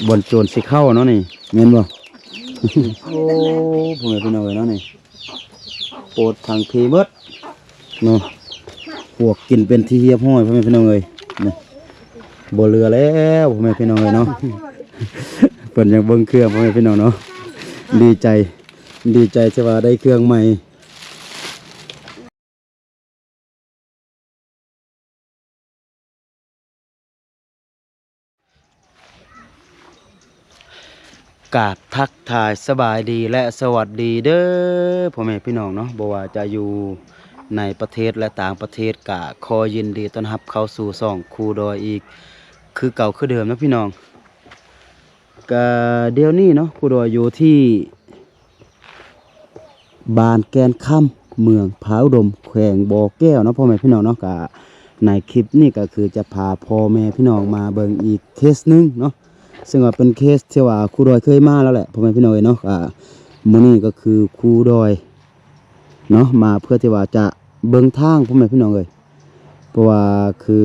ບ່ອນໂຈນຊິເຂົ້າເນາະນີ້ ແມ່ນບໍ່? ໂອ້ ພໍ່ແມ່ພີ່ນ້ອງເອີຍເນາະນີ້ ໂປດຜັງພີເບິດເນາະ ປວກກິນເປັນທີ່ຮຽບຮ້ອຍ ພໍ່ແມ່ພີ່ນ້ອງເອີຍ ນີ້ ບໍ່ເຫຼືອແລ້ວ ພໍ່ແມ່ພີ່ນ້ອງເອີຍເນາະ ເພິ່ນຍັງເບິ່ງເຄື່ອງ ພໍ່ແມ່ພີ່ນ້ອງເນາະ ດີໃຈ ດີໃຈທີ່ວ່າໄດ້ເຄື່ອງໃໝ່. ກາບທັກທາຍສະບາຍດີ ແລະ ສະຫວັດດີເດີພໍ່ແມ່ພີ່ນ້ອງເນາະ ບໍ່ວ່າຈະຢູ່ໃນປະເທດ ແລະ ຕ່າງປະເທດ ກະຂໍຍິນດີຕ້ອນຮັບເຂົ້າສູ່ຊ່ອງຄູດອຍອີກຄືເກົ່າຄືເດີມເນາະພີ່ນ້ອງ. ກະດຽວນີ້ເນາະ ຄູດອຍຢູ່ທີ່ ບ້ານແກ່ນຄຳ ເມືອງຜາອຸດົມ ແຂວງບໍ່ແກ້ວເນາະ ພໍ່ແມ່ພີ່ນ້ອງເນາະ. ກະໃນຄລິບນີ້ກະຄືຈະພາພໍ່ແມ່ພີ່ນ້ອງມາເບິ່ງອີກເຄສໜຶ່ງເນາະ ເຊິ່ງວ່າເປັນເຄສທີ່ວ່າຄູດອຍເຄີຍມາແລ້ວແຫຼະ ພໍ່ແມ່ພີ່ນ້ອງເອີຍເນາະ. ກະມື້ນີ້ກະຄືຄູດອຍເນາະ ມາເພື່ອທີ່ວ່າຈະເບິ່ງທາງ ພໍ່ແມ່ພີ່ນ້ອງເອີຍ ເພາະວ່າຄື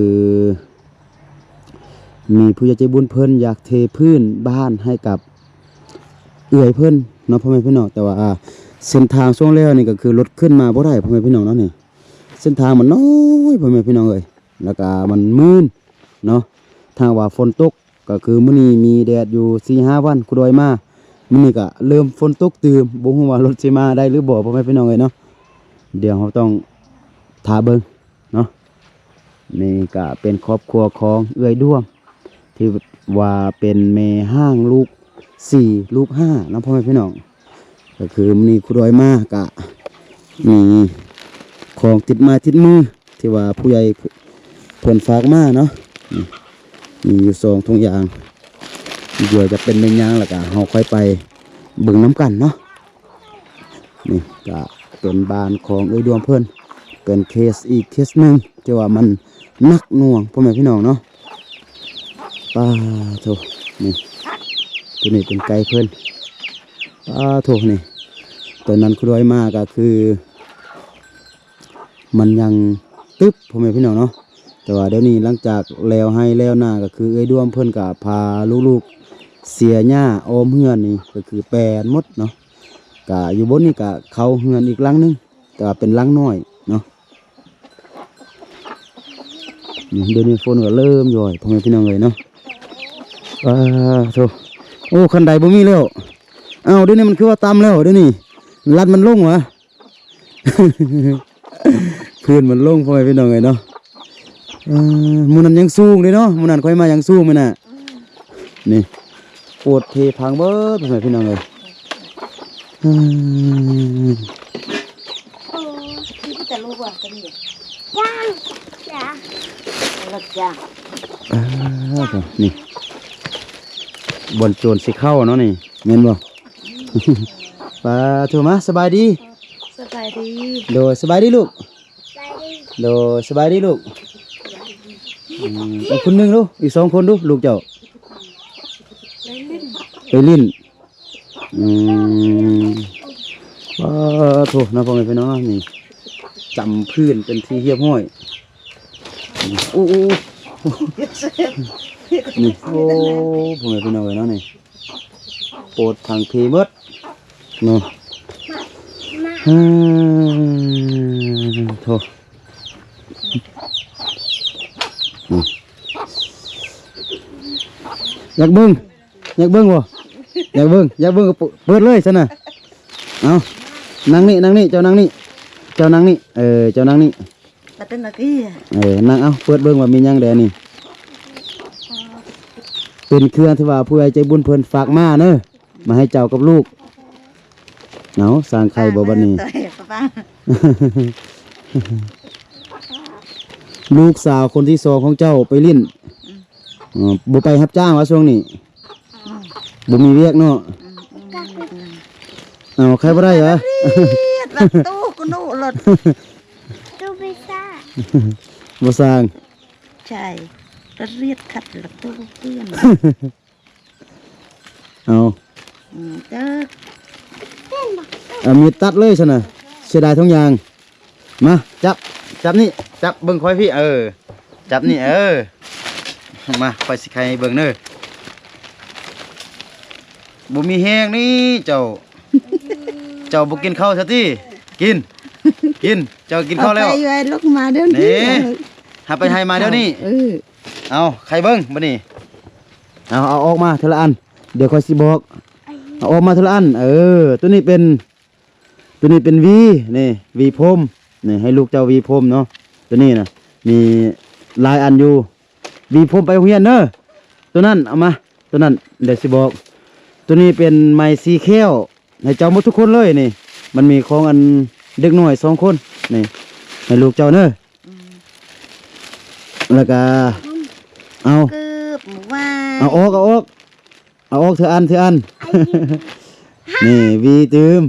ມີຜູ້ໃຫຍ່ໃຈບຸນເພິ່ນຢາກເທພື້ນບ້ານໃຫ້ກັບເອື້ອຍເພິ່ນເນາະ ພໍ່ແມ່ພີ່ນ້ອງ. ແຕ່ວ່າ ອ່າ ເສັ້ນທາງຊ່ວງແລ້ວນີ້ກະຄືລົດຂຶ້ນມາບໍ່ໄດ້ ພໍ່ແມ່ພີ່ນ້ອງເນາະ ນີ້ ເສັ້ນທາງມັນນ້ອຍ ພໍ່ແມ່ພີ່ນ້ອງເອີຍ ແລ້ວກະມັນມື່ນເນາະ. ຖ້າຫາກວ່າຝົນຕົກ ກະຄືມື້ນີ້ມີແດດຢູ່ສີ່ຫ້າວັນ ຄູດອຍມາ ມື້ນີ້ກະເລີ່ມຝົນຕົກຕື່ມ ບໍ່ຮູ້ວ່າລົດຊິມາໄດ້ຫຼືບໍ່ ພໍ່ແມ່ພີ່ນ້ອງເອີຍເນາະ. ດຽວເຮົາຕ້ອງຖ້າເບິ່ງ ເນາະ. ນີ້ກະເປັນຄອບຄົວຂອງເອື້ອຍດວງ ທີ່ວ່າເປັນແມ່ຮ້າງລູກສີ່ລູກຫ້າເນາະ ພໍ່ແມ່ພີ່ນ້ອງ. ກະຄືມື້ນີ້ຄູດອຍມາກະມີຂອງຕິດໄມ້ຕິດມື ທີ່ວ່າຜູ້ໃຫຍ່ເພິ່ນຝາກມາເນາະ ນີ້ ມີຢູ່ສອງຖົງຢາງ. ດຽວຈະເປັນແມ່ນຫຍັງ ແລ້ວກະເຮົາຄ່ອຍໄປເບິ່ງນຳກັນເນາະ. ນີ້ກະເປັນບ້ານຂອງເອື້ອຍດວງເພິ່ນ ເປັນເຄສອີກເຄສໜຶ່ງທີ່ວ່າມັນໜັກໜ່ວງ ພໍ່ແມ່ພີ່ນ້ອງເນາະ. ປາໂທ້ ນີ້ ໂຕນີ້ເປັນໄກ່ເພິ່ນ ປາໂທ້ ນີ້ ຕອນນັ້ນຄູດອຍມາກະຄື ມັນຍັງຕຶບ ພໍ່ແມ່ພີ່ນ້ອງເນາະ. ແຕ່ວ່າດຽວນີ້ຫຼັງຈາກແລ້ວໄຮ່ແລ້ວນາ ກະຄືເອື້ອຍດວງເພິ່ນກະພາລູກໆເສຍຫຍ້າອ້ອມເຮືອນນີ້ ກະຄືແປນໝົດເນາະ. ກະຢູ່ບົນນີ້ກະເຂົ້າເຮືອນອີກຫຼັງໜຶ່ງ ແຕ່ວ່າເປັນຫຼັງນ້ອຍເນາະ. ນີ້ ດຽວນີ້ຝົນກະເລີ່ມຢອຍ ພໍ່ແມ່ພີ່ນ້ອງເອີຍເນາະ. ປາໂທ້ ໂອ້ ຄັນໄດບໍ່ມີແລ້ວ. ອ້າວ ດຽວນີ້ມັນຄືວ່າຕ່ຳແລ້ວ ດຽວນີ້ລັດມັນລົງຫວາ. ພື້ນມັນລົງ ພໍ່ແມ່ພີ່ນ້ອງເອີຍເນາະ. ເອີ ມື້ນັ້ນຍັງສູງເດ້ເນາະ ມື້ນັ້ນຂ້ອຍມາຍັງສູງມື້ນະ. ນີ້ ໂຄດເທພັງເບິດ ພໍ່ແມ່ພີ່ນ້ອງເອີຍ. ເອີ ໂອ້ ມີແຕ່ລູກວ່າ ຕົວນີ້ ຈ້າ ເອີ ນີ້ ບ່ອນໂຈນຊິເຂົ້າເນາະນີ້ ແມ່ນບໍ່? ປາໂທ ມາ ສະບາຍດີ. ສະບາຍດີ. ໂດຍ ສະບາຍດີລູກ. ໂດຍ ສະບາຍດີລູກ. ອືມ ອີກຄົນໜຶ່ງດູ ອີກສອງຄົນດູ ລູກເຈົ້າ ໄປຫຼິ້ນ. ອືມ ປາໂທ ເນາະ ພໍ່ແມ່ພີ່ນ້ອງເນາະ ນີ້ ຈຳພື້ນເປັນທີ່ຮຽບຮ້ອຍ. ໂອ້ ໂອ້ ນີ້ ໂອ້ ພໍ່ແມ່ພີ່ນ້ອງເອີຍເນາະ ນີ້ ໂປດຜັງພີເບິດເນາະ. ອືມ ໂທ ອືມ ຢາກເບິ່ງ ຢາກເບິ່ງບໍ່? ຢາກເບິ່ງ ຢາກເບິ່ງກະເປີດເລີຍຊັ້ນນະ. ເອົາ ນັ່ງນີ້ ນັ່ງນີ້ ເຈົ້ານັ່ງນີ້ ເຈົ້ານັ່ງນີ້ ເອີ ເຈົ້ານັ່ງນີ້. ເອີ ນັ່ງ ເອົາ ເປີດເບິ່ງວ່າມີຫຍັງແດ່ນີ້. ເປັນເຄື່ອງທີ່ວ່າຜູ້ໃຫຍ່ໃຈບຸນເພິ່ນຝາກມາເນີ ມາໃຫ້ເຈົ້າກັບລູກ. ເອົາ ສ້າງໄຂ່ບໍ່ບັດນີ້. ລູກສາວຄົນທີສອງຂອງເຈົ້າໄປຫຼິ້ນ. ອືມ ເອີ ບໍ່ໄປຮັບຈ້າງວ່າຊ່ວງນີ້? ອືມ ບໍ່ມີວຽກເນາະ. ອືມ ອືມ ອືມ ເອົາ ໃຄບໍ່ໄດ້ຫວາ? ລະຕູກະນຸລົດ ຕູ້ໄປຊ້າ ບໍ່ສ້າງ. ໃຊ່ ລະລຽດຂັດລະຕູ້ເປື້ອນ. ເອົາ ອືມ ເອີ ເອົາມີດຕັດເລີຍຊັ້ນນະ ເສຍດາຍທຸກຢ່າງ. ມາ ຈັບ ຈັບນີ້ ຈັບເບິ່ງຂ້ອຍພີ້ ເອີ ຈັບນີ້ ເອີ ມາ ຂ້ອຍຊິໄຂໃຫ້ເບິ່ງເດີ. ບໍ່ມີແຮງນີ້ເຈົ້າ. ເຈົ້າບໍ່ກິນເຂົ້າຊະຕິ? ກິນ ກິນ ເຈົ້າກິນເຂົ້າແລ້ວ. ເອົາໄປໄວ້ ລົງມາເດີນີ້. ຫາໄປໃຫ້ມາດຽວນີ້. ເອີ ເອົາ ໄຂເບິ່ງບັດນີ້. ເອົາ ເອົາອອກມາເທື່ອລະອັນ ດຽວຂ້ອຍຊິບອກ. ເອົາອອກມາເທື່ອລະອັນ. ເອີ ໂຕນີ້ເປັນ ໂຕນີ້ເປັນຫວີ ນີ້ ຫວີຜົມ ນີ້ ໃຫ້ລູກເຈົ້າຫວີຜົມເນາະ. ໂຕນີ້ນະ ມີຫຼາຍອັນຢູ່ ຫວີຜົມໄປໂຮງຮຽນເດີ. ໂຕນັ້ນເອົາມາ ໂຕນັ້ນ ດຽວຊິບອກ. ໂຕນີ້ເປັນໄມ້ສີແຂ້ວ ໃຫ້ເຈົ້າໝົດທຸກຄົນເລີຍນີ້. ມັນມີຂອງອັນເດັກນ້ອຍສອງຄົນນີ້ ໃຫ້ລູກເຈົ້າເດີ. ອືມ ແລ້ວກະ ອືມ ເອົາ ເກີບ ໝາກຫວາຍ ເອົາອອກ ເອົາອອກ ເອົາອອກເທື່ອອັນ ເທື່ອອັນ. ນີ້ ຫວີຕື່ມ.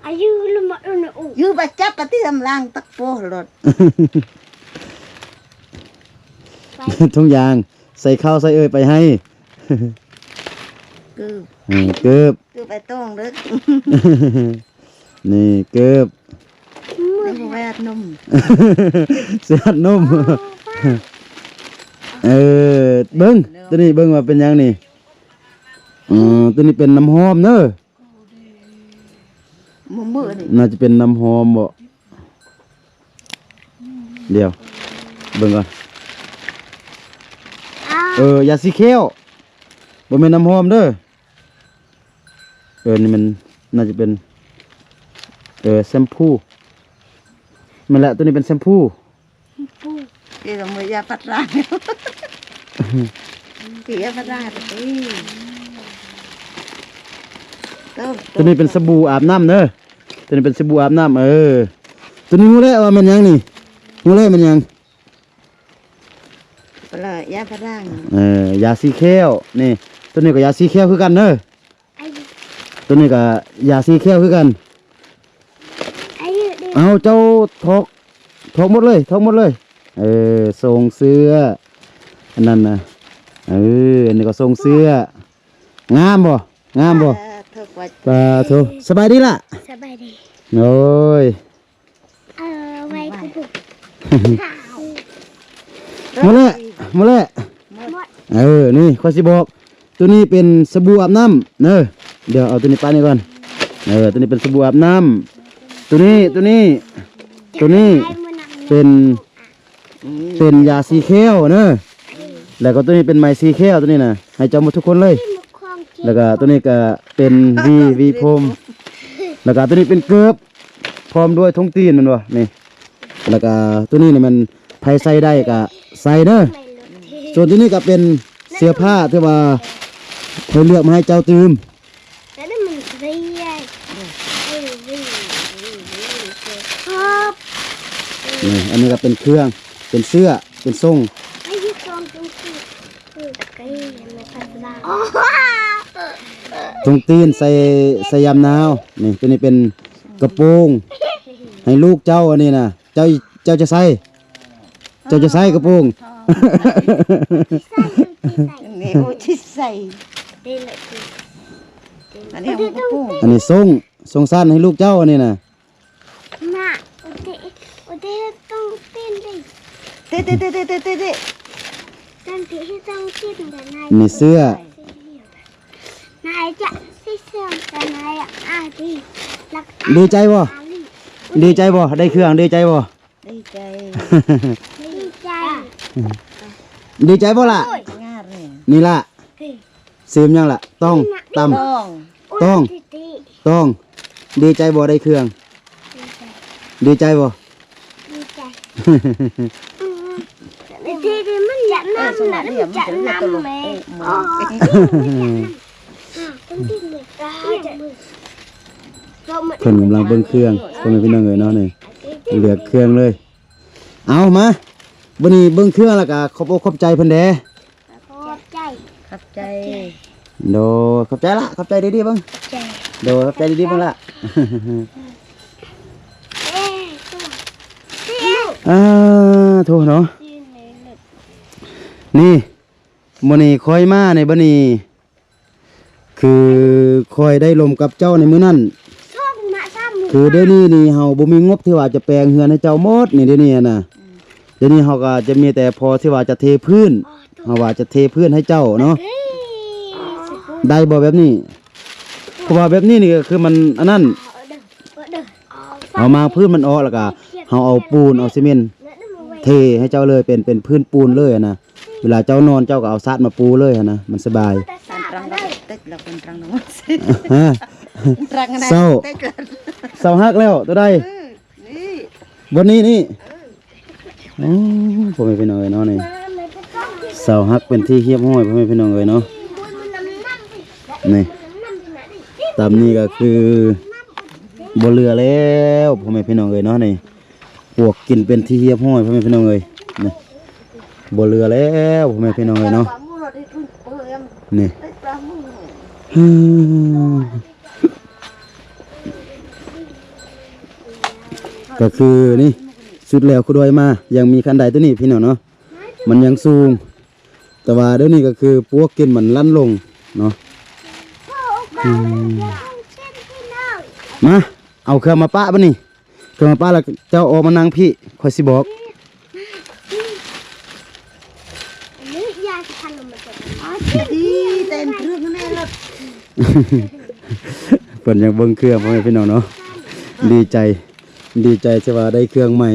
ອາຍຸລະມະອຸນະອຸ ຢູ່ບາດຈັບປະຕິກຳລັງຕັກໂປໂລດ. ທຸງຢາງ ໃສ່ເຂົ້າໃສ່ເອີຍໄປໃຫ້. ເກີບ ເກີບ ເກີບໄປຕ້ອງເດີ. ນີ້ເກີບ ແລ້ວບໍ່ໄວ້ອັດນົມ ຊິອັດນົມ. ເອີ ເບິ່ງ ໂຕນີ້ເບິ່ງວ່າເປັນຫຍັງນີ້. ເອີ ໂຕນີ້ເປັນນ້ຳຫອມເດີ. ມື້ນີ້ ໜ້າຈະເປັນນ້ຳຫອມບໍ? ດຽວເບິ່ງກ່ອນ. ເອີ ຢາສີແຂ້ວ ບໍ່ແມ່ນນ້ຳຫອມເດີ. ເອີ ນີ້ມັນໜ້າຈະເປັນ ເອີ ແຊມພູ. ແມ່ນແຫຼະ ໂຕນີ້ເປັນແຊມພູ. ປູ ເອີ ເອົາມືຢາປັດລາ ເອີ ຢາປັດລາ. ໂຕ ໂຕນີ້ເປັນສະບູອາບນ້ຳເດີ. ໂຕນີ້ເປັນສະບູອາບນ້ຳ. ເອີ ໂຕນີ້ຮູ້ແລ້ວວ່າແມ່ນຫຍັງນີ້. ຮູ້ແລ້ວແມ່ນຫຍັງ? ປະລາ ຢາປະລາ. ເອີ ຢາສີແຂ້ວນີ້. ໂຕນີ້ກໍຢາສີແຂ້ວຄືກັນເດີ. ອາຍຸ ໂຕນີ້ກໍຢາສີແຂ້ວຄືກັນ. ອາຍຸ ເອົາ ເຈົ້າຖອກ ຖອກໝົດເລີຍ ຖອກໝົດເລີຍ. ເອີ ຊົງເສື້ອ ອັນນັ້ນນະ. ເອີ ອັນນີ້ກໍຊົງເສື້ອ. ງາມບໍ່? ງາມບໍ່? ປາໂທ ສະບາຍດີລະ? ສະບາຍດີ. ໂອ້ຍ ເອີ ໄວ້ ໝົດແລ້ວ ໝົດແລ້ວ. ເອີ ນີ້ຂ້ອຍຊິບອກ ໂຕນີ້ເປັນສະບູອາບນ້ຳເດີ. ດຽວເອົາໂຕນີ້ປະນີ້ກ່ອນ. ເອີ ໂຕນີ້ເປັນສະບູອາບນ້ຳ. ໂຕນີ້ ໂຕນີ້ ໂຕນີ້ເປັນ ເປັນຢາສີແຂ້ວເດີ. ແລ້ວກໍໂຕນີ້ເປັນໄມ້ສີແຂ້ວ ໂຕນີ້ນະ ໃຫ້ເຈົ້າໝົດທຸກຄົນເລີຍ. ແລ້ວກໍໂຕນີ້ກໍເປັນຫວີ ຫວີຜົມ. ແລ້ວກໍໂຕນີ້ເປັນເກີບ ພ້ອມດ້ວຍຖົງຕີນແມ່ນບໍ່ນີ້? ແລ້ວກະໂຕນີ້ນີ້ແມ່ນໃຜໃສ່ໄດ້ກະໃສ່ເດີ. ສ່ວນໂຕນີ້ກະເປັນເສື້ອຜ້າທີ່ວ່າຂ້ອຍເລືອກມາໃຫ້ເຈົ້າຕື່ມ. ນີ້ ອັນນີ້ກະເປັນເຄື່ອງ ເປັນເສື້ອ ເປັນຊົງ. ຖົງຕີນໃສ່ ໃສ່ຍາມໜາວ. ນີ້ ໂຕນີ້ເປັນກະໂປງໃຫ້ລູກເຈົ້າ. ອັນນີ້ນະ ເຈົ້າ ເຈົ້າຈະໃສ່ ເຈົ້າຈະໃສ່ກະໂປງ. ນີ້ ໂອຊິໃສ່ ອັນນີ້ກະໂປງ. ອັນນີ້ຊົງ ຊົງສັ້ນໃຫ້ລູກເຈົ້າ. ອັນນີ້ນະ ນະ ໂອເຕ ໂອເຕ ຕ້ອງເຕັ້ນເດ້. ເຕ ເຕ ເຕ ເຕ ເຕ ເຕ ເຕ ຕ້ອງເຕັ້ນ ຕ້ອງເຕັ້ນແບບນັ້ນ. ນີ້ເສື້ອ ນາຍຈະໃສ່ເສື້ອກັນນາຍອາດີ. ດີໃຈບໍ່? ດີໃຈບໍ່? ໄດ້ເຄື່ອງ ດີໃຈບໍ່? ດີໃຈ ດີໃຈ ດີໃຈບໍ່ລະ? ໂອ້ຍ ນີ້ລະ ຊື່ຫຍັງລະ? ຕ້ອງ ຕຳ ຕ້ອງ ຕ້ອງ ຕ້ອງ. ດີໃຈບໍ່ໄດ້ເຄື່ອງ? ດີໃຈບໍ່? ດີໃຈ ດີ ດີ ມັນຢາກນຳລະ ມັນຢາກນຳແມ. ເພິ່ນກຳລັງເບິ່ງເຄື່ອງ ພໍ່ແມ່ພີ່ນ້ອງເອີຍເນາະ. ນີ້ເລືອກເຄື່ອງເລີຍ. ເອົາມາ ບັດນີ້ເບິ່ງເຄື່ອງແລ້ວກະຂອບອົກຂອບໃຈເພິ່ນແດ່. ຂອບໃຈ ຂອບໃຈ. ໂດຍ ຂອບໃຈລະ ຂອບໃຈດີໆເບິ່ງ. ໂດຍ ຂອບໃຈດີໆເບິ່ງລະ. ອ່າ ໂທເນາະ. ນີ້ ມື້ນີ້ຂ້ອຍມາໃນບັດນີ້ ຄືຂ້ອຍໄດ້ລົມກັບເຈົ້າໃນມື້ນັ້ນ ຄືດຽວນີ້ນີ້ເຮົາບໍ່ມີງົບທີ່ວ່າຈະແປງເຮືອນໃຫ້ເຈົ້າໝົດນີ້ ດຽວນີ້ນະ. ດຽວນີ້ເຮົາກໍຈະມີແຕ່ພໍທີ່ວ່າຈະເທພື້ນ ເຮົາວ່າຈະເທພື້ນໃຫ້ເຈົ້າເນາະ ໄດ້ບໍ່ແບບນີ້? ເພາະວ່າແບບນີ້ນີ້ກໍຄືມັນອັນນັ້ນ ເຮົາມາງພື້ນມັນອອກ ແລ້ວກໍເຮົາເອົາປູນເອົາຊີເມັນເທໃຫ້ເຈົ້າເລີຍ ເປັນ ເປັນພື້ນປູນເລີຍຫັ້ນນະ. ເວລາເຈົ້ານອນເຈົ້າກໍເອົາສາດມາປູເລີຍຫັ້ນນະ ມັນສະບາຍ. ຮະ ເຊົາ ເຊົາຮັກແລ້ວໂຕໃດ? ນີ້ ບ່ອນນີ້ນີ້. ອໍ ພໍ່ແມ່ພີ່ນ້ອງເອີຍເນາະ ນີ້ ເຊົາຮັກເປັນທີ່ຮຽບຮ້ອຍ ພໍ່ແມ່ພີ່ນ້ອງເອີຍເນາະ. ນີ້ ຕາມນີ້ກໍຄືບໍ່ເຫຼືອແລ້ວ ພໍ່ແມ່ພີ່ນ້ອງເອີຍເນາະ ນີ້ ປວກກິນເປັນທີ່ຮຽບຮ້ອຍ ພໍ່ແມ່ພີ່ນ້ອງເອີຍ ນີ້ ບໍ່ເຫຼືອແລ້ວ ພໍ່ແມ່ພີ່ນ້ອງເອີຍເນາະ ນີ້. ກໍຄືນີ້ ສຸດແລ້ວຄຸດຫ້ວຍມາ ຍັງມີຄັນໄດໂຕນີ້ພີ່ນ້ອງເນາະ ມັນຍັງສູງ ແຕ່ວ່າດຽວນີ້ກໍຄືປວກກິນມັນລັນລົງເນາະ. ອືມ ມາ ເອົາເຄື່ອງມາປະບັດນີ້ ເຄື່ອງມາປະ ແລ້ວເຈົ້າອອກມານັ່ງພີ້ ຂ້ອຍຊິບອກ. ເພິ່ນຢາກເບິ່ງເຄື່ອງ ພໍ່ແມ່ພີ່ນ້ອງເນາະ ດີໃຈ ດີໃຈທີ່ວ່າໄດ້ເຄື່ອງໃໝ່.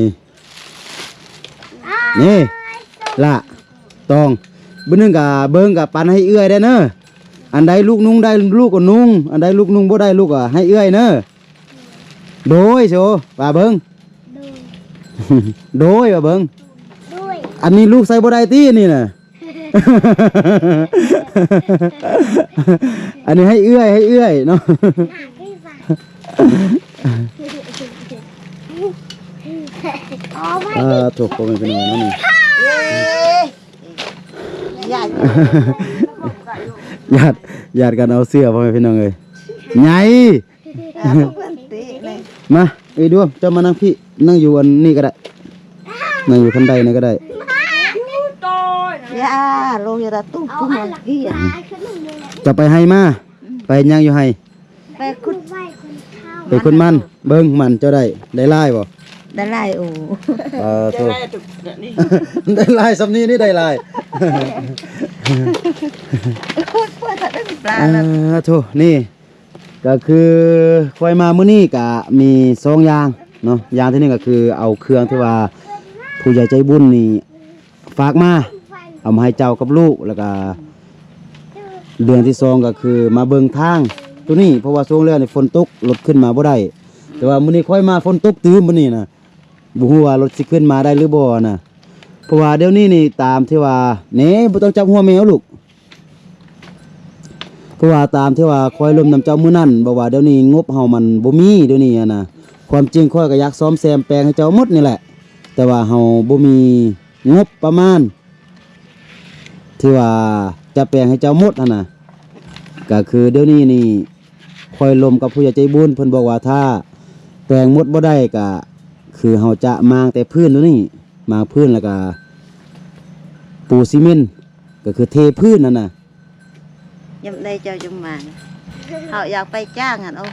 ນີ້ ຫຼ້າ ຕອງ ບຶດໜຶ່ງກະເບິ່ງ ກະປັນໃຫ້ເອື້ອຍໄດ້ເນີ. ອັນໃດລູກນຸ່ງໄດ້ ລູກກໍນຸ່ງ ອັນໃດລູກນຸ່ງບໍ່ໄດ້ ລູກກໍໃຫ້ເອື້ອຍເນີ. ໂດຍ ໂຊ ວ່າເບິ່ງ ໂດຍ ໂດຍ ວ່າເບິ່ງ ໂດຍ. ອັນນີ້ລູກໃສ່ບໍ່ໄດ້ຕິ ອັນນີ້ນະ? ອັນນີ້ໃຫ້ເອື້ອຍ ໃຫ້ເອື້ອຍເນາະ. ອ່າ ໂທ້ ພໍ່ແມ່ພີ່ນ້ອງເນາະ ນີ້ ຍາດ ຍາດ ຍາດກັນເອົາເສື້ອ ພໍ່ແມ່ພີ່ນ້ອງເອີຍ ໃຫຍ່. ມາ ເອີຍ ດວງ ເຈົ້າມານັ່ງພີ້ ນັ່ງຢູ່ອັນນີ້ກໍໄດ້ ນັ່ງຢູ່ຄັນໄດນີ້ກໍໄດ້. ເຈົ້າໄປໄຮ່ມາ ໄປເຮັດຫຍັງຢູ່ໄຮ່? ໄປຂຸດ ໄປຂຸດມັນ. ເບິ່ງມັນເຈົ້າໄດ້ ໄດ້ຫຼາຍບໍ່? ໄດ້ຫຼາຍ. ໂອ້ ເອີ ໂທ້ ໄດ້ຫຼາຍສ່ຳນີ້ນີ້ ໄດ້ຫຼາຍ. ເອີ ໂທ້ ນີ້ ກໍຄືຂ້ອຍມາມື້ນີ້ກໍມີສອງຢ່າງເນາະ. ຢ່າງທີໜຶ່ງກໍຄືເອົາເຄື່ອງທີ່ວ່າຜູ້ໃຫຍ່ໃຈບຸນນີ້ຝາກມາ ເອົາມາໃຫ້ເຈົ້າກັບລູກ ແລ້ວກໍເລື່ອງທີສອງກໍຄືມາເບິ່ງທາງໂຕນີ້ ເພາະວ່າຊ່ວງແລ້ວນີ້ຝົນຕົກ ລົດຂຶ້ນມາບໍ່ໄດ້. ແຕ່ວ່າມື້ນີ້ຂ້ອຍມາຝົນຕົກຕື່ມມື້ນີ້ນະ ບໍ່ຮູ້ວ່າລົດຊິຂຶ້ນມາໄດ້ຫຼືບໍ່ນະ. ເພາະວ່າດຽວນີ້ນີ້ຕາມທີ່ວ່າ ເນ ບໍ່ຕ້ອງຈັບຫົວແມວລູກ. ເພາະວ່າຕາມທີ່ວ່າຂ້ອຍລົມນຳເຈົ້າມື້ນັ້ນ ບອກວ່າດຽວນີ້ງົບເຮົາມັນບໍ່ມີດຽວນີ້ຫັ້ນນະ. ຄວາມຈິງຂ້ອຍກໍຢາກສ້ອມແຊມແປງໃຫ້ເຈົ້າໝົດນີ້ແຫຼະ ແຕ່ວ່າເຮົາບໍ່ມີງົບປະມານທີ່ວ່າຈະແປງໃຫ້ເຈົ້າໝົດຫັ້ນນະ. ກໍຄືດຽວນີ້ນີ້ຂ້ອຍລົມກັບຜູ້ໃຫຍ່ໃຈບຸນ ເພິ່ນບອກວ່າຖ້າແປງໝົດບໍ່ໄດ້ ກໍຄືເຮົາຈະມ້າງແຕ່ພື້ນໂຕນີ້ ມ້າງພື້ນ ແລ້ວກໍປູຊີເມັນ ກໍຄືເທພື້ນຫັ້ນນະ. ຍາມໃດເຈົ້າຈຶ່ງມາ? ເຮົາຢາກໄປຈ້າງຫັ້ນ. ໂອ້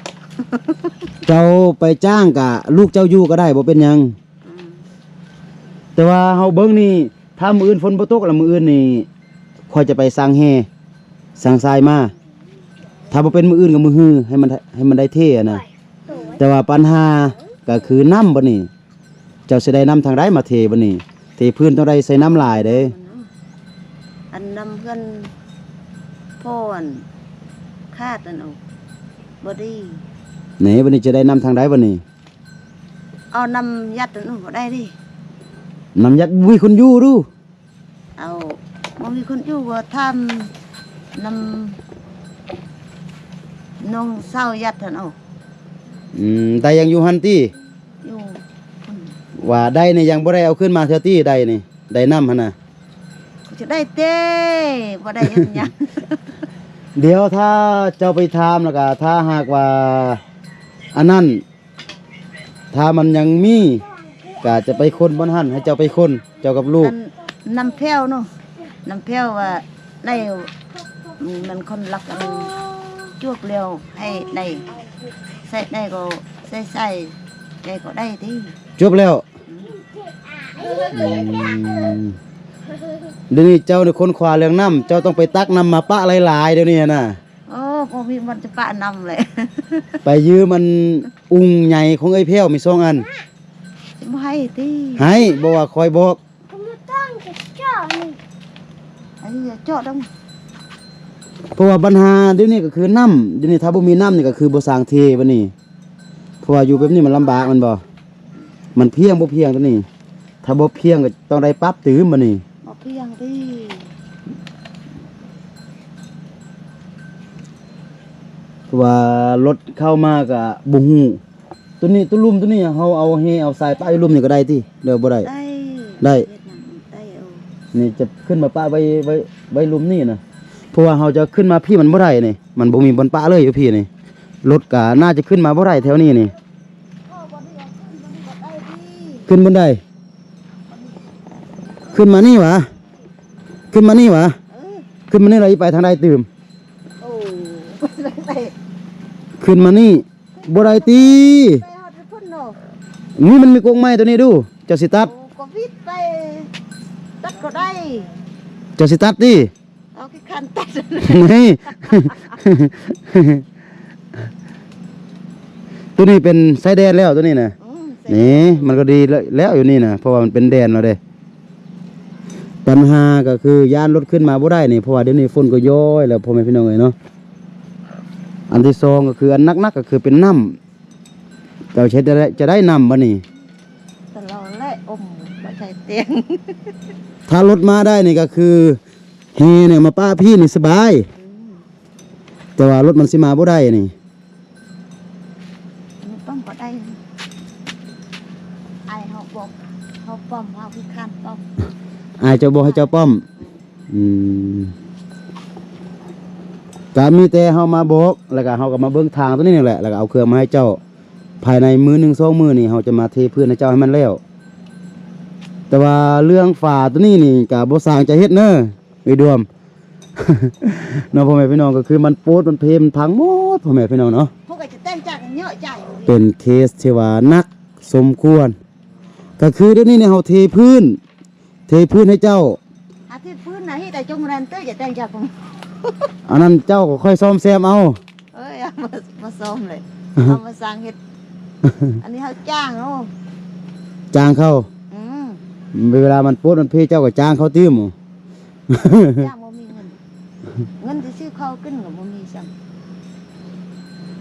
ເຈົ້າໄປຈ້າງກະລູກເຈົ້າຢູ່ກໍໄດ້ ບໍ່ເປັນຫຍັງ. ອືມ ແຕ່ວ່າເຮົາເບິ່ງນີ້ ຖ້າມື້ອື່ນຝົນບໍ່ຕົກລະ ມື້ອື່ນນີ້ຂ້ອຍຈະໄປສ້າງແຮ່ ສ້າງຊາຍມາ. ຖ້າບໍ່ເປັນມື້ອື່ນກໍມື້ຮື ໃຫ້ມັນ ໃຫ້ມັນໄດ້ເທຫັ້ນນະ. ແຕ່ວ່າບັນຫາກໍຄືນ້ຳບັດນີ້ ເຈົ້າຊິໄດ້ນ້ຳທາງໃດມາເທບັດນີ້? ເທພື້ນຕ້ອງໄດ້ໃສ່ນ້ຳຫຼາຍເດ້. ອັນນ້ຳເຮືອນພໍ່ອັນຂາດອັນ ເອົາ ບໍ່ດີ. ນີ້ ບັດນີ້ຈະໄດ້ນ້ຳທາງໃດບັດນີ້? ເອົານ້ຳຍັດອັນ ບໍ່ໄດ້ເດ້. ນ້ຳຍັດບໍ່ມີຄົນຢູ່ດູ. ເອົາ ບໍ່ມີຄົນຢູ່ ກໍຖາມນຳນ້ອງສາວຍັດຫັ້ນ. ເອົາ ອືມ ໄດ້ຍັງຢູ່ຫັ້ນຕິ? ຢູ່ ວ່າໄດ້ນີ້ຍັງບໍ່ໄດ້ເອົາຂຶ້ນມາເທື່ອຕິ ໄດ້ນີ້ ໄດ້ນ້ຳຫັ້ນນະ. ຈະໄດ້ເຕ ບໍ່ໄດ້ເຮັດຫຍັງ. ດຽວຖ້າເຈົ້າໄປຖາມ ແລ້ວກະຖ້າຫາກວ່າອັນນັ້ນ ຖ້າມັນຍັງມີ ກະຈະໄປຄົ້ນບ່ອນຫັ້ນ ໃຫ້ເຈົ້າໄປຄົ້ນ ເຈົ້າກັບລູກ. ອັນນ້ຳແພ້ວເນາະ ນ້ຳແພ້ວວ່າໄດ້ ມັນຄົນລັກອັນ ຈວກແລ້ວໃຫ້ໄດ້ ໃສ່ໄດ້ກໍໃສ່ ໃສ່ໄດ້ກໍໄດ້ຕິ ຈວບແລ້ວ. ອືມ ອືມ ດຽວນີ້ເຈົ້ານີ້ຄົ້ນຄວ້າເລື່ອງນ້ຳ ເຈົ້າຕ້ອງໄປຕັກນ້ຳມາປະຫຼາຍໆ ດຽວນີ້ຫັ້ນນະ. ໂອ້ ບໍ່ມີບ່ອນຈະປະນ້ຳເລີຍ. ໄປຢືມອັນອຸ່ງໃຫຍ່ຂອງເອື້ອຍແພ້ວມີສອງອັນ. ບໍ່ໃຫ້ຕິ. ໃຫ້ ບໍ່ວ່າຂ້ອຍບອກ. ເຈາະນີ້ ອັນນີ້ເຈາະດອງ. ເພາະວ່າບັນຫາດຽວນີ້ກໍຄືນ້ຳ ດຽວນີ້ຖ້າບໍ່ມີນ້ຳນີ້ກໍຄືບໍ່ສ້າງເທບັດນີ້. ເພາະວ່າຢູ່ແບບນີ້ມັນລຳບາກແມ່ນບໍ່? ມັນພຽງບໍ່ພຽງຕົວນີ້ ຖ້າບໍ່ພຽງກໍຕ້ອງໄດ້ປັບຕື່ມບັດນີ້. ບໍ່ພຽງຕິ ເພາະວ່າລົດເຂົ້າມາກໍບໍ່ຮູ້. ຕົວນີ້ ຕົວລຸ່ມຕົວນີ້ເຮົາເອົາແຫເອົາຊາຍປະຢູ່ລຸ່ມນີ້ກໍໄດ້ຕິ ຫຼືບໍ່ໄດ້? ໄດ້ ໄດ້ ເຮັດຫຍັງໄດ້ເອົາ. ນີ້ຈະຂຶ້ນມາປະໄວ້ ໄວ້ ໄວ້ລຸ່ມນີ້ນະ ເພາະວ່າເຮົາຈະຂຶ້ນມາພີ້ມັນບໍ່ໄດ້ນີ້ ມັນບໍ່ມີບ່ອນປະເລີຍຢູ່ພີ້ນີ້ ລົດກໍໜ້າຈະຂຶ້ນມາບໍ່ໄດ້ແຖວນີ້ນີ້. ຂຶ້ນບ່ອນໃດ? ຂຶ້ນມານີ້ຫວາ? ຂຶ້ນມານີ້ຫວາ? ເອີ ຂຶ້ນມານີ້ແລ້ວຊິໄປທາງໃດຕື່ມ? ໂອ້ ຂຶ້ນມານີ້ບໍ່ໄດ້ຕິ. ໄປຮອດພຸ້ນເນາະ ນີ້ມັນມີກົກໄມ້ຕົວນີ້ດູ ເຈົ້າຊິຕັດ? ໂອ້ ກໍວິດໄປ ຕັດກໍໄດ້. ເຈົ້າຊິຕັດຕິ? ເອົາຂີ້ຄັນຕັດ ນີ້ ຕົວນີ້ເປັນຊາຍແດນແລ້ວ ຕົວນີ້ນະ. ອືມ ນີ້ມັນກໍດີແລ້ວ ແລ້ວຢູ່ນີ້ນະ ເພາະວ່າມັນເປັນແດນແລ້ວເດ້. ບັນຫາກໍຄືຢ້ານລົດຂຶ້ນມາບໍ່ໄດ້ນີ້ ເພາະວ່າດຽວນີ້ຝົນກໍຍ້ອຍແລ້ວ ພໍ່ແມ່ພີ່ນ້ອງເອີຍເນາະ. ອັນທີສອງກໍຄື ອັນໜັກໆກໍຄືເປັນນ້ຳ ເຈົ້າເຮັດຈະໄດ້ ຈະໄດ້ນ້ຳບັດນີ້? ຕະຫຼອດແຫຼະ ອົມບໍ່ໃສ່ຕຽງ. ຖ້າລົດມາໄດ້ນີ້ກໍຄືແຫ່ນີ້ມາປະພີ້ນີ້ສະບາຍ. ອືມ ແຕ່ວ່າລົດມັນຊິມາບໍ່ໄດ້ນີ້. ນີ້ປ້ອມບໍ່ໄດ້ ອ້າຍເຮົາບອກເຮົາປ້ອມ ເຮົາຂີ້ຄ້ານປ້ອມ. ອ້າຍເຈົ້າບອກໃຫ້ເຈົ້າປ້ອມ. ອືມ ກະມີແຕ່ເຮົາມາບອກ ແລ້ວກະເຮົາກໍມາເບິ່ງທາງຕົວນີ້ນີ້ແຫຼະ ແລ້ວກະເອົາເຄື່ອງມາໃຫ້ເຈົ້າ. ພາຍໃນມື້ໜຶ່ງສອງມື້ນີ້ເຮົາຈະມາເທພື້ນໃຫ້ເຈົ້າໃຫ້ມັນແລ້ວ. ແຕ່ວ່າເລື່ອງຝາຕົວນີ້ນີ້ກະບໍ່ຊ່າງຈະເຮັດເນີ ເອີຍດວມ ເນາະ ພໍ່ແມ່ພີ່ນ້ອງ. ກໍຄືມັນໂປດ ມັນເພ ມັນພັງໝົດ ພໍ່ແມ່ພີ່ນ້ອງເນາະ. ເຮົາກໍຈະແຕ່ງຈາກເຍາະໃຈ ເປັນເຄສທີ່ວ່າໜັກສົມຄວນ. ກໍຄືດຽວນີ້ນີ້ເຮົາເທພື້ນ ເທພື້ນໃຫ້ເຈົ້າ. ອາທິດພື້ນນະ ເຮັດໃຫ້ຈົງແລນເຕີ ຈະແຕ່ງຈາກ ອັນນັ້ນເຈົ້າກໍຄ່ອຍສ້ອມແຊມເອົາ. ເອີຍ ມາ ມາສ້ອມເລີຍ ເອົາມາສ້າງເຮັດ. ອັນນີ້ເຮົາຈ້າງເອົາ ຈ້າງເຂົາ. ອືມ ເວລາມັນໂປດມັນເພ ເຈົ້າກໍຈ້າງເຂົາຕື່ມ. ຈ້າງບໍ່ມີເງິນ ເງິນຊິຊື້ເຂົ້າກິນກໍບໍ່ມີຊ້ຳ.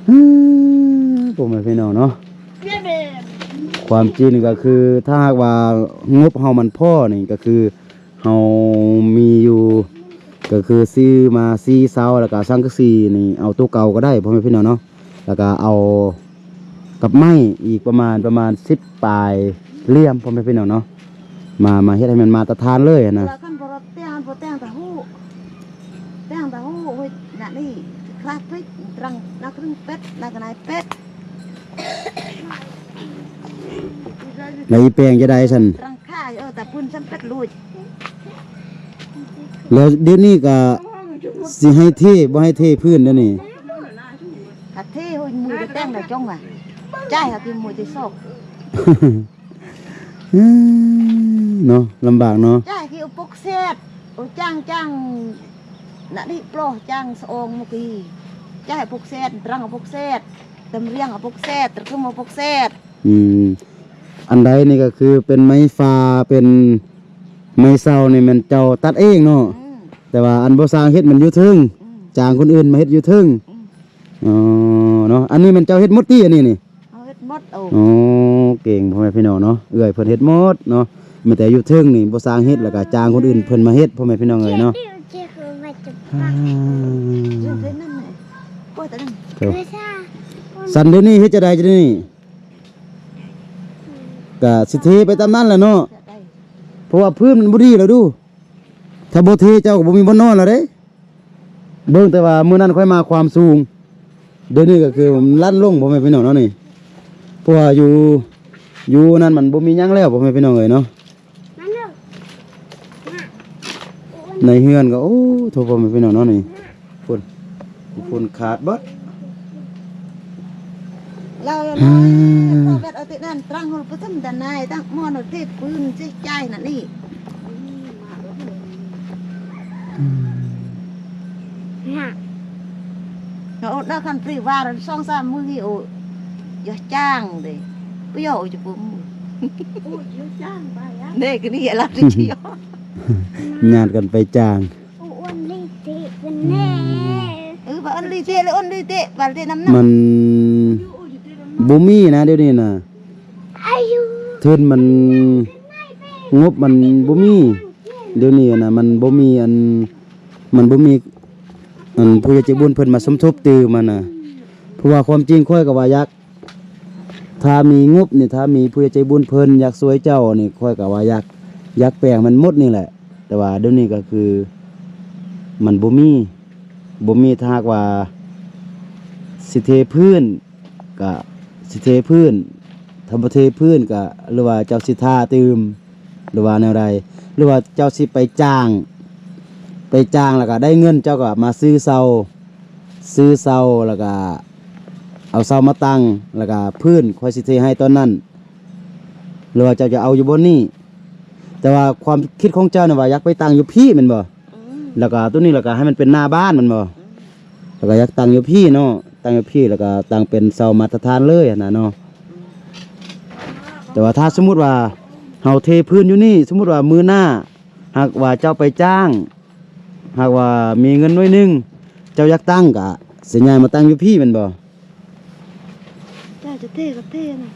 ອືມ ພໍ່ແມ່ພີ່ນ້ອງເນາະ ຄວາມຈິງກໍຄື ຖ້າຫາກວ່າງົບເຮົາມັນພໍນີ້ ກໍຄືເຮົາມີຢູ່ ກໍຄືຊື້ມາສີ່ເສົາ ແລ້ວກໍສັງກະສີນີ້ ເອົາໂຕເກົ່າກໍໄດ້ ພໍ່ແມ່ພີ່ນ້ອງເນາະ. ແລ້ວກໍເອົາ ກັບໄມ້ອີກປະມານ ປະມານສິບປາຍຫຼ່ຽມ ພໍ່ແມ່ພີ່ນ້ອງເນາະ ມາ ມາເຮັດໃຫ້ມັນມາດຕະຖານເລີຍຫັ້ນນະ. ວ່າຄັນບໍ່ແຕ່ງ ບໍ່ແຕ່ງຕາຫູ ແຕ່ງຕາຫູ ໂອ້ຍ ນະນີ້ ຄລາດເປັດ ຕຣັງ ນັກເລື່ອງເປັດ ນັກນາຍເປັດ ແລ້ວອີແປງຈະໄດ້ຊັ້ນ ຕຣັງຂ້າ ເອີ ຕາປືນຊັ້ນເປັດລູກ. ແລ້ວດຽວນີ້ກໍຊິໃຫ້ເທ ບໍ່ໃຫ້ເທພື້ນດຽວນີ້. ກະເທໂຫຍ ມື້ຈະແຕ່ງໄດ້ຈົ່ງວ່າ ຈ່າຍເຮົາທີ່ມື້ທີ່ສອງ ເນາະ ລຳບາກເນາະ. ຈ່າຍທີ່ອຸປົກເສດ ອຸຈ້າງ ຈ້າງນະນີ້ ໂປຣ ຈ້າງສະອອງມື້ກີ້ ຈ່າຍອຸປົກເສດ ຕຣັງອຸປົກເສດ ຕຳລຽງອຸປົກເສດ ຕະຄຸມອຸປົກເສດ. ອືມ ອັນໃດນີ້ກໍຄືເປັນໄມ້ຟາ ເປັນໄມ້ເສົານີ້ແມ່ນເຈົ້າຕັດເອງເນາະ? ອືມ ແຕ່ວ່າອັນບໍ່ຊ່າງເຮັດມັນຢູ່ເທິງ ອືມ ຈ້າງຄົນອື່ນມາເຮັດຢູ່ເທິງ. ອືມ ອໍ ເນາະ ອັນນີ້ແມ່ນເຈົ້າເຮັດໝົດຕິ ອັນນີ້ນີ້? ເຮົາເຮັດໝົດ. ໂອ້ ໂອ້ ເກັ່ງ ພໍ່ແມ່ພີ່ນ້ອງເນາະ ເອື້ອຍເພິ່ນເຮັດໝົດເນາະ. ມີແຕ່ຢູ່ເທິງນີ້ບໍ່ຊ່າງເຮັດ ແລ້ວກໍຈ້າງຄົນອື່ນເພິ່ນມາເຮັດ ພໍ່ແມ່ພີ່ນ້ອງເອີຍເນາະ. ອ່າ ຊັ້ນດຽວນີ້ເຮັດຈັ່ງໃດ ຈັ່ງນີ້? ກະຊິເທໄປຕາມນັ້ນແຫຼະເນາະ ເພາະວ່າພື້ນມັນບໍ່ດີແລ້ວດູ ຖ້າບໍ່ເທເຈົ້າກໍບໍ່ມີບ່ອນນອນແລ້ວເດ້. ເບິ່ງແຕ່ວ່າມື້ນັ້ນຂ້ອຍມາຄວາມສູງ ດຽວນີ້ກໍຄືມັນລັນລົງ ພໍ່ແມ່ພີ່ນ້ອງເນາະນີ້. ເພາະວ່າຢູ່ ຢູ່ນັ້ນມັນບໍ່ມີຫຍັງແລ້ວ ພໍ່ແມ່ພີ່ນ້ອງເອີຍເນາະ. ໃນເຮືອນກໍ ໂອ້ ໂທ້ ພໍ່ແມ່ພີ່ນ້ອງເນາະນີ້ ຝົນ ຝົນຂາດເບິດ. ລາວ ອືມ ເອົາຕິນັ້ນຕຣັງ ເຮົາປະຖົມດານາຍ ຕັ້ງໝໍນເອົາເທພື້ນຊິຈ່າຍນັ້ນນີ້. ຖ້າຄັນໄປວ່າສອງສາມມື້ນີ້ ໂອ້ ຢ່າຈ້າງເດ້ ບໍ່ຢາກອອກຈາກປຸມ ໂອ້ ຢ່າຈ້າງໄປອະ ເດ້ ກະນີ້ລາວໄດ້ຊິ ຍາດກັນໄປຈ້າງ ໂອ້ ອ້ວນລີເຕະກັນແນ່ ອືມ ເອີ ວ່າອ້ວນລີເຕະ ແລະອ້ວນລີເຕະ ວ່າເຕະນຳ ມັນບໍ່ມີນະ ດຽວນີ້ນະ ທຶນມັນ ງົບມັນບໍ່ມີ ດຽວນີ້ນະ ມັນບໍ່ມີອັນ ມັນບໍ່ມີອັນ ຜູ້ໃຫຍ່ໃຈບຸນເພິ່ນມາສົມທົບຕື່ມຫັ້ນນະ ເພາະວ່າຄວາມຈິງຂ້ອຍກໍວ່າຢາກ ຖ້າມີງົບນີ້ ຖ້າມີຜູ້ໃຫຍ່ໃຈບຸນເພິ່ນຢາກຊ່ວຍເຈົ້ານີ້ ຂ້ອຍກໍວ່າຢາກ ຢາກແປງມັນໝົດນີ້ແຫຼະ ແຕ່ວ່າດຽວນີ້ກໍຄືມັນບໍ່ມີ ບໍ່ມີ ຖ້າຫາກວ່າຊິເທພື້ນ ກະຊິເທພື້ນ ຖ້າບໍ່ເທພື້ນກະ ຫຼືວ່າເຈົ້າຊິທາຕື່ມ ຫຼືວ່າແນວໃດ ຫຼືວ່າເຈົ້າຊິໄປຈ້າງ ໄປຈ້າງແລ້ວກະໄດ້ເງິນ ເຈົ້າກະມາຊື້ເຊົາ ຊື້ເຊົາແລ້ວກະເອົາເຊົາມາຕັ້ງ ແລ້ວກະພື້ນຂ້ອຍຊິເທໃຫ້ຕອນນັ້ນ ຫຼືວ່າເຈົ້າຈະເອົາຢູ່ບ່ອນນີ້ ແຕ່ວ່າຄວາມຄິດຂອງເຈົ້ານະວ່າຢາກໄປຕັ້ງຢູ່ພີ້ແມ່ນບໍ່? ອືມ ແລ້ວກະໂຕນີ້ ແລ້ວກະໃຫ້ມັນເປັນໜ້າບ້ານແມ່ນບໍ່? ອືມ ແລ້ວກະຢາກຕັ້ງຢູ່ພີ້ເນາະ ຕັ້ງຢູ່ພີ້ ແລ້ວກະຕັ້ງເປັນເສົາມາດຕະຖານເລີຍຫັ້ນນະເນາະ ອືມ ແຕ່ວ່າຖ້າສົມມຸດວ່າເຮົາເທພື້ນຢູ່ນີ້ ສົມມຸດວ່າມື້ໜ້າຫາກວ່າເຈົ້າໄປຈ້າງ ຫາກວ່າມີເງິນໜ້ອຍໜຶ່ງ ເຈົ້າຢາກຕັ້ງກະຊິຍ້າຍມາຕັ້ງຢູ່ພີ້ແມ່ນບໍ່? ເຈົ້າຈະເທກໍເທນະ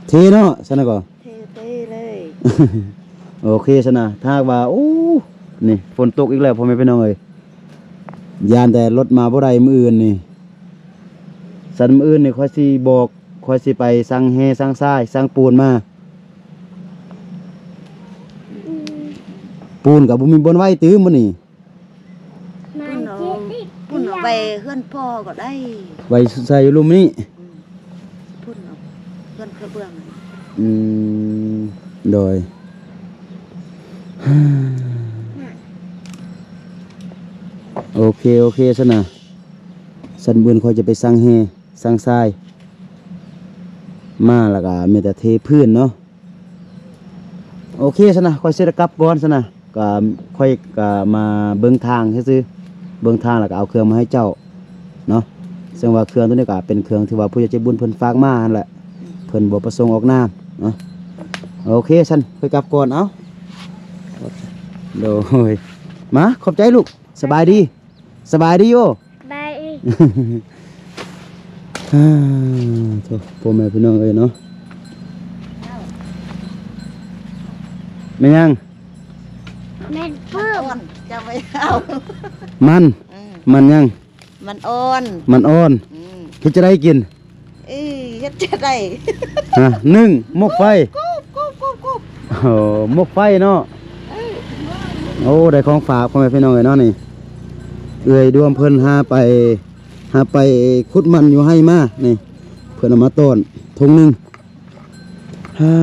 ເທເນາະ ຊັ້ນນະກໍ ເທ ເທເລີຍ ໂອເຄຊັ້ນນະ ຖ້າຫາກວ່າ ໂອ້ ນີ້ຝົນຕົກອີກແລ້ວ ພໍ່ແມ່ພີ່ນ້ອງເອີຍ ຢ້ານແຕ່ລົດມາບໍ່ໄດ້ມື້ອື່ນນີ້ ຊັ້ນມື້ອື່ນນີ້ຂ້ອຍຊິບອກ ຂ້ອຍຊິໄປສັ່ງແຮ່ ສັ່ງຊາຍ ສັ່ງປູນມາ ອືມ ປູນກໍບໍ່ມີບ່ອນໄວ້ຕື່ມມື້ນີ້ ປຸ້ນເອົາ ປຸ້ນເອົາໄວ້ເຮືອນພໍ່ກໍໄດ້ ໄວ້ໃສ່ຢູ່ລຸ່ມນີ້ ອືມ ປຸ້ນເອົາເຮືອນກະເບື້ອງ ອືມ ໂດຍ ໂອເຄ ໂອເຄຊັ້ນນະ ຊັ້ນມື້ອື່ນຂ້ອຍຈະໄປສັ່ງແຮ່ ສັ່ງຊາຍ ມາແລ້ວກະມີແຕ່ເທພື້ນເນາະ. ໂອເຄຊັ້ນນະ ຂ້ອຍຊິໄດ້ກັບກ່ອນຊັ້ນນະ ກະຂ້ອຍກະມາເບິ່ງທາງຊື່ໆ ເບິ່ງທາງແລ້ວກະເອົາເຄື່ອງມາໃຫ້ເຈົ້າເນາະ ເຊິ່ງວ່າເຄື່ອງໂຕນີ້ກະເປັນເຄື່ອງທີ່ວ່າຜູ້ໃຫຍ່ໃຈບຸນເພິ່ນຝາກມາຫັ້ນແຫຼະ ເພິ່ນບໍ່ປະສົງອອກນາມເນາະ. ໂອເຄຊັ້ນ ຂ້ອຍກັບກ່ອນ ເອົ້າ ໂດຍ ມາ ຂອບໃຈລູກ ສະບາຍດີ. ສະບາຍດີຢູ່ ສະບາຍດີ ໂທ້ ພໍ່ແມ່ພີ່ນ້ອງເອີຍເນາະ ແມ່ນຫຍັງ? ແມ່ນປຶ້ມ ຈະໄປເອົາ ມັນ ອືມ ມັນຫຍັງ? ມັນອ່ອນ ມັນອ່ອນ ອືມ ເຮັດຈັ່ງໃດກິນ? ເອີ ເຮັດຈັ່ງໃດ? ຮະ ໜຶ້ງ ໝົກໄຟ ໂອ້ ໝົກໄຟເນາະ ເອີ ໂອ້ ໄດ້ຂອງຝາກ ພໍ່ແມ່ພີ່ນ້ອງເອີຍເນາະ ນີ້ ເອື້ອຍດວງເພິ່ນຫາໄປ ຫາໄປຂຸດມັນຢູ່ໄຮ່ມາ ນີ້ ເພິ່ນເອົາມາຕ້ອນຖົງໜຶ່ງ ຮາ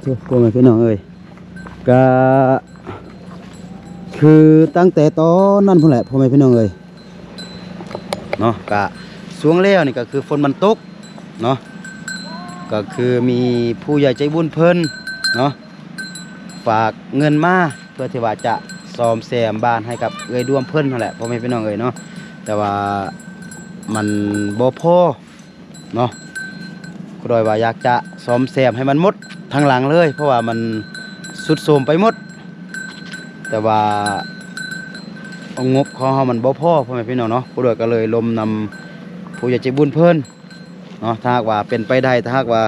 ໂທ້ ພໍ່ແມ່ພີ່ນ້ອງເອີຍ ກະຄືຕັ້ງແຕ່ຕອນນັ້ນພຸ້ນແຫຼະ ພໍ່ແມ່ພີ່ນ້ອງເອີຍ ເນາະ ກະຊ່ວງແລ້ວນີ້ກະຄືຝົນມັນຕົກເນາະ ກະຄືມີຜູ້ໃຫຍ່ໃຈບຸນເພິ່ນເນາະ ຝາກເງິນມາ ເພື່ອທີ່ວ່າຈະສ້ອມແຊມບ້ານໃຫ້ກັບເອື້ອຍດວງເພິ່ນຫັ້ນແຫຼະ ພໍ່ແມ່ພີ່ນ້ອງເອີຍເນາະ ແຕ່ວ່າມັນບໍ່ພໍເນາະ ຄູດອຍວ່າຢາກຈະສ້ອມແຊມໃຫ້ມັນໝົດທັງຫຼັງເລີຍ ເພາະວ່າມັນຊຸດໂຊມໄປໝົດ ແຕ່ວ່າງົບຂອງເຮົາມັນບໍ່ພໍ ພໍ່ແມ່ພີ່ນ້ອງເນາະ ຄູດອຍກໍເລີຍລົມນຳຜູ້ໃຫຍ່ໃຈບຸນເພິ່ນເນາະ ຖ້າຫາກວ່າເປັນໄປໄດ້ ຖ້າຫາກວ່າ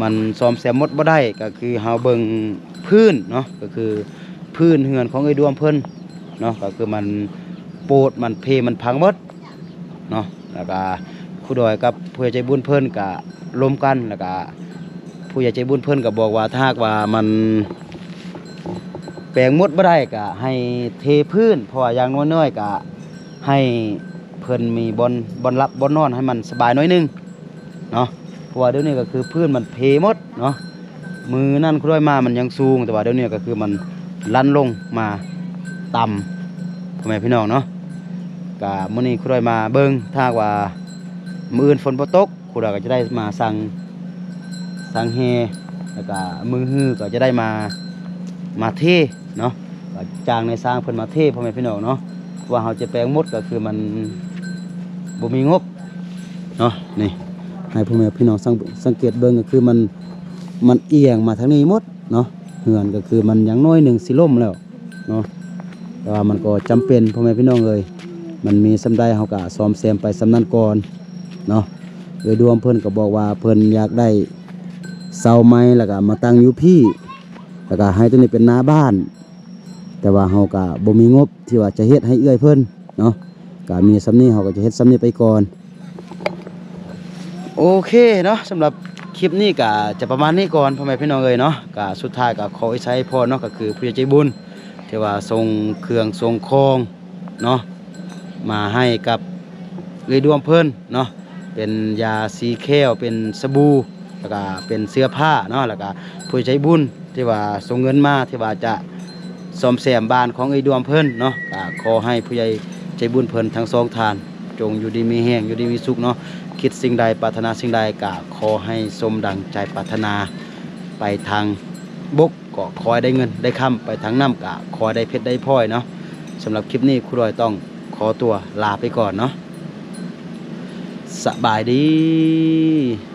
ມັນສ້ອມແຊມໝົດບໍ່ໄດ້ ກໍຄືເຮົາເບິ່ງພື້ນເນາະ ກໍຄືພື້ນເຮືອນຂອງເອື້ອຍດວງເພິ່ນເນາະ ກໍຄືມັນໂປດ ມັນເພ ມັນພັງໝົດ ເນາະ ແລ້ວກະຄູດອຍກັບຜູ້ໃຫຍ່ໃຈບຸນເພິ່ນກະລົມກັນ ແລ້ວກະຜູ້ໃຫຍ່ໃຈບຸນເພິ່ນກະບອກວ່າ ຖ້າຫາກວ່າມັນແປງໝົດບໍ່ໄດ້ກະໃຫ້ເທພື້ນ ເພາະວ່າຢ່າງໜ້ອຍໆກະໃຫ້ເພິ່ນມີບ່ອນ ບ່ອນຫຼັບບ່ອນນອນໃຫ້ມັນສະບາຍໜ້ອຍໜຶ່ງເນາະ ເພາະວ່າດຽວນີ້ກະຄືພື້ນມັນເພໝົດເນາະ ມື້ນັ້ນຄູດອຍມາມັນຍັງສູງ ແຕ່ວ່າດຽວນີ້ກະຄືມັນຫຼັ່ນລົງມາຕ່ຳ ພໍ່ແມ່ພີ່ນ້ອງເນາະ ກະມື້ນີ້ຄູດອຍມາເບິ່ງ ຖ້າຫາກວ່າມື້ອື່ນຝົນບໍ່ຕົກ ຄູດອຍກໍຈະໄດ້ມາສັ່ງ ສັ່ງແຮ່ ແລ້ວກະມື້ຮືກໍຈະໄດ້ມາ ມາເທເນາະ ກໍຈ້າງນາຍຊ່າງເພິ່ນມາເທ ພໍ່ແມ່ພີ່ນ້ອງເນາະ ເພາະວ່າເຮົາຈະແປງໝົດກໍຄືມັນ ບໍ່ມີງົບເນາະ. ນີ້ໃຫ້ພໍ່ແມ່ພີ່ນ້ອງສັງ ສັງເກດເບິ່ງ ກໍຄືມັນ ມັນອຽງມາທາງນີ້ໝົດເນາະ. ເຮືອນກໍຄືມັນຢ່າງໜ້ອຍໜຶ່ງຊິລົ້ມແລ້ວເນາະ ແຕ່ວ່າມັນກໍຈຳເປັນ ພໍ່ແມ່ພີ່ນ້ອງເອີຍ ມັນມີສ່ຳໃດເຮົາກໍສ້ອມແຊມໄປສ່ຳນັ້ນກ່ອນເນາະ. ເອື້ອຍດວງເພິ່ນກໍບອກວ່າເພິ່ນຢາກໄດ້ເສົາໄມ້ ແລ້ວກໍມາຕັ້ງຢູ່ພີ້ ແລ້ວກໍໃຫ້ຕົວນີ້ເປັນໜ້າບ້ານ ແຕ່ວ່າເຮົາກໍບໍ່ມີງົບທີ່ວ່າຈະເຮັດໃຫ້ເອື້ອຍເພິ່ນເນາະ ກໍມີສ່ຳນີ້ ເຮົາກໍຈະເຮັດສ່ຳນີ້ໄປກ່ອນ. ໂອເຄເນາະ ສຳລັບຄລິບນີ້ກໍຈະປະມານນີ້ກ່ອນ ພໍ່ແມ່ພີ່ນ້ອງເອີຍເນາະ. ກໍສຸດທ້າຍກໍຂໍອວຍໄຊໃຫ້ພອນເນາະ ກໍຄືຜູ້ໃຫຍ່ໃຈບຸນທີ່ວ່າສົ່ງເຄື່ອງສົ່ງຂອງເນາະ ມາໃຫ້ກັບເອື້ອຍດວງເພິ່ນເນາະ ເປັນຢາສີແຂ້ວ ເປັນສະບູ ແລ້ວກະເປັນເສື້ອຜ້າເນາະ ແລ້ວກະຜູ້ໃຫຍ່ໃຈບຸນທີ່ວ່າສົ່ງເງິນມາ ທີ່ວ່າຈະສ້ອມແຊມບ້ານຂອງເອື້ອຍດວງເພິ່ນເນາະ. ກະຂໍໃຫ້ຜູ້ໃຫຍ່ໃຈບຸນເພິ່ນທັງສອງທ່ານ ຈົ່ງຢູ່ດີມີແຮງ ຢູ່ດີມີສຸກເນາະ. ຄິດສິ່ງໃດປາດຖະໜາສິ່ງໃດ ກະຂໍໃຫ້ສົມດັ່ງໃຈປາດຖະໜາ ໄປທາງບົກ ກໍຂໍໃຫ້ໄດ້ເງິນໄດ້ຄຳ ໄປທາງນ້ຳກໍຂໍໃຫ້ໄດ້ເພັດໄດ້ພອຍເນາະ. ສຳລັບຄລິບນີ້ ຄູດອຍຕ້ອງຂໍຕົວລາໄປກ່ອນເນາະ. ສະບາຍດີ.